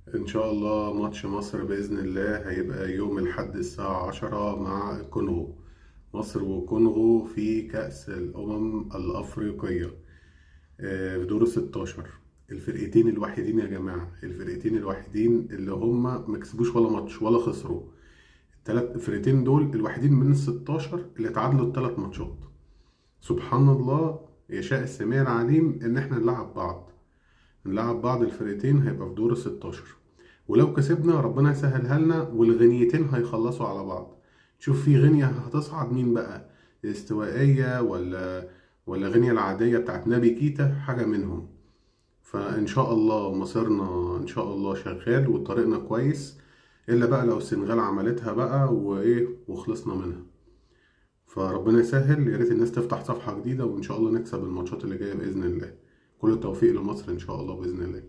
ان شاء الله ماتش مصر بإذن الله هيبقى يوم الأحد الساعة 10 مع الكونغو. مصر والكونغو في كأس الأمم الأفريقية، في دور 16. الفرقتين الوحيدين يا جماعة، الفرقتين الوحيدين اللي هم ما كسبوش ولا ماتش ولا خسروا. التلات الفرقتين دول الوحيدين من ال 16 اللي تعادلوا الثلاث ماتشات. سبحان الله، يشاء السميع العليم ان احنا نلعب بعض. نلعب بعض الفرقتين هيبقى في دور ال 16، ولو كسبنا ربنا يسهلها لنا، والغنيتين هيخلصوا على بعض. تشوف في غينيا هتصعد مين بقى، الاستوائية ولا غينيا العادية بتاعت نبي كيتا، حاجة منهم. فإن شاء الله مصيرنا إن شاء الله شغال وطريقنا كويس، إلا بقى لو السنغال عملتها بقى وإيه وخلصنا منها. فربنا يسهل، يا ريت الناس تفتح صفحة جديدة، وإن شاء الله نكسب الماتشات اللي جاية بإذن الله. كل التوفيق لمصر إن شاء الله بإذن الله.